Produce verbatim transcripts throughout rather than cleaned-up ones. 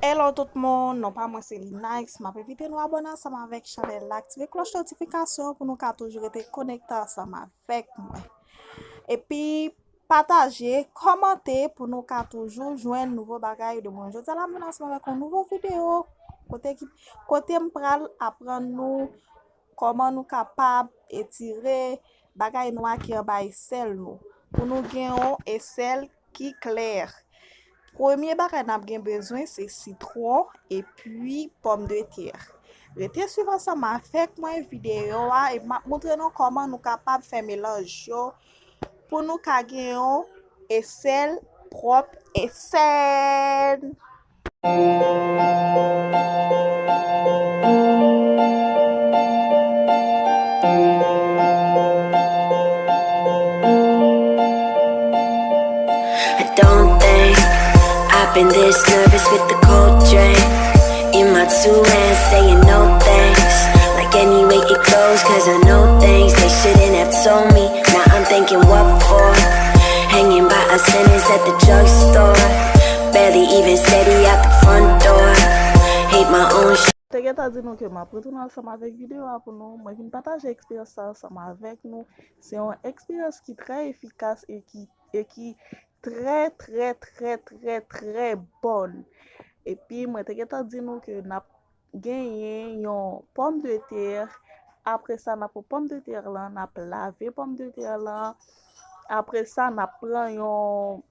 Hello tout moun, non pa mwen se Linax. M ap envite nou abòne ansanm avèk chanèl la, aktive klòch notifikasyon pou nou ka toujou rete konekte ansanm avèk mwen. Epi pataje, kòmante pou nou ka toujou jwenn nouvo bagay de mwen. Jodi a la m vin ansanm avèk yon nouvo videyo kote ki kote m pral aprann nou kòman nou kapab etire bagay nwa ki anba esèl nou pou nou gen yon esèl ki klè. Premye bagay n ap gen bezwen se sitwon epi pòmdetè. Rete swiv ansanm avèk mwen videyo a e m ap montre nou kòman nou kapab fè melanj yo pou nou ka gen yon esèl pwòp e sèn. I don't think I've been this nervous with the cold drink in my two hands, saying no thanks. Like any way it goes, cause I know things they shouldn't have told me. Now I'm thinking, what for? Hanging by a sentence at the drugstore. Barely even steady out the front door. Hate my own shit. Te gentan di nou ke m ap retounen ansanm avèk videyo a pou nou. Mwen vin pataje eksperyans sa ansanm avèk nou. Se yon eksperyans ki trè efikas e ki e ki trè, trè, trè, trè, trè bòn. Epi mwen te gentan di nou ke n ap genyen yon pòmdetè. Apre sa, n ap pran pòmdetè lan, n ap lave pòmdetè lan. Apre sa, n ap pran yon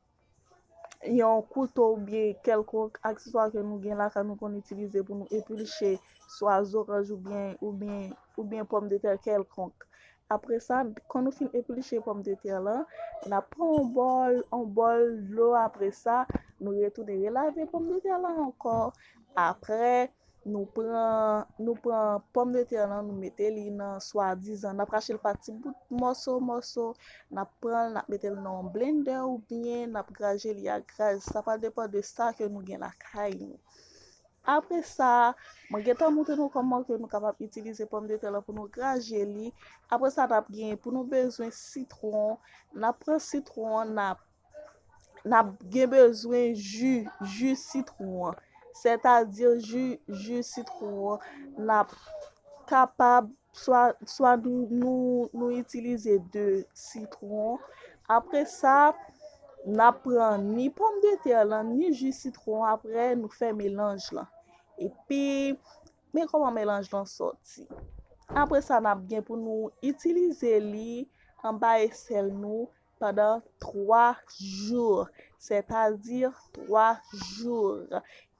yon kouto oubyen kèlkonk akseswa ke nou gen lakay nou konn itilize pou nou epilche swa zoranj oubyen oubyen oubyen pòmdetè kèlkonk. Apre sa, kan nou fin epilche pòmdetè lan, n ap pran yon bòl, yon bòl dlo. Apre sa, nou retounen relave pòmdetè lan ankò. Apre, nou pran nou pran pòmdetè lan, nou mete li nan swadizan, n ap rache l pa ti bout mòso mòso, n ap pran l, n ap mete l nan yon blendè oubyen n ap graje li ak graj. Sa pral depann de sa ke nou gen lakay nou. Apre sa, mwen gentan montre nou kòman ke nou kapab itilize pòmdetè lan pou nou graje li. Apre sa, n ap gen pou nou bezwen sitwon. N ap pran sitwon an, n ap n ap gen bezwen ji, ji sitwon an. Sètadi ji, ji sitwon an, n ap kapab swa, swa nou, nou, nou itilize de sitwon. Apre sa, n ap pran ni pòmdetè lan, ni ji sitwon an. Apre, nou fè melanj lan. Epi, men kòman melanj lan sòti. Apre sa, n ap gen pou nou itilize li anba esèl nou pandan twa jou, sètadi twa jou.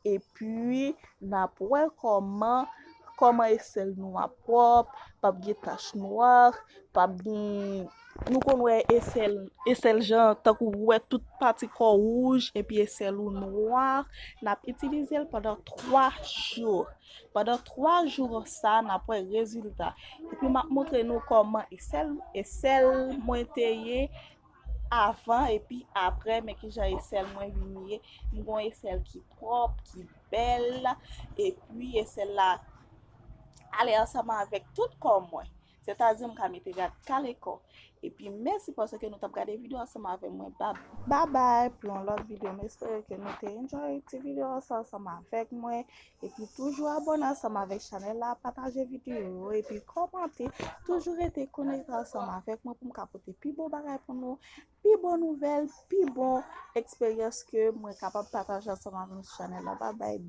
Epi, n ap wè kòman, kòman esèl nou ap pwòp, p ap gen tach nwa, p ap gen, nou konn wè esèl, esèl jan, tankou ou wè tout pati kò w wouj, epi esèl ou nwa, n ap itilize l pandan twa jou. Pandan twa jou sa, n ap wè rezilta. Epi m ap montre nou kòman esèl, esèl mwen te ye avan epi apre, men kijan esèl mwen vin ye. M gen yon esèl ki pwòp, ki bèl, epi esèl la ale ansanm avèk tout kò mwen. Sètadi m ka mete rad kale kò. Epi mèsi paske nou t ap gade videyo ansanm avè mwen. Ba- Babay pou yon lòt videyo. M espere ke nou te enjoy ti videyo sa ansanm avèk mwen. Epi toujou abòne ansanm avèk chanèl la, pataje videyo yo, epi kòmante. Toujou rete konekte ansanm avèk mwen pou m ka pote pi bon bagay pou nou, pi bon nouvèl, pi bon eksperyans ke mwen kapab pataje ansanm avèk nou sou chanèl la. Babay,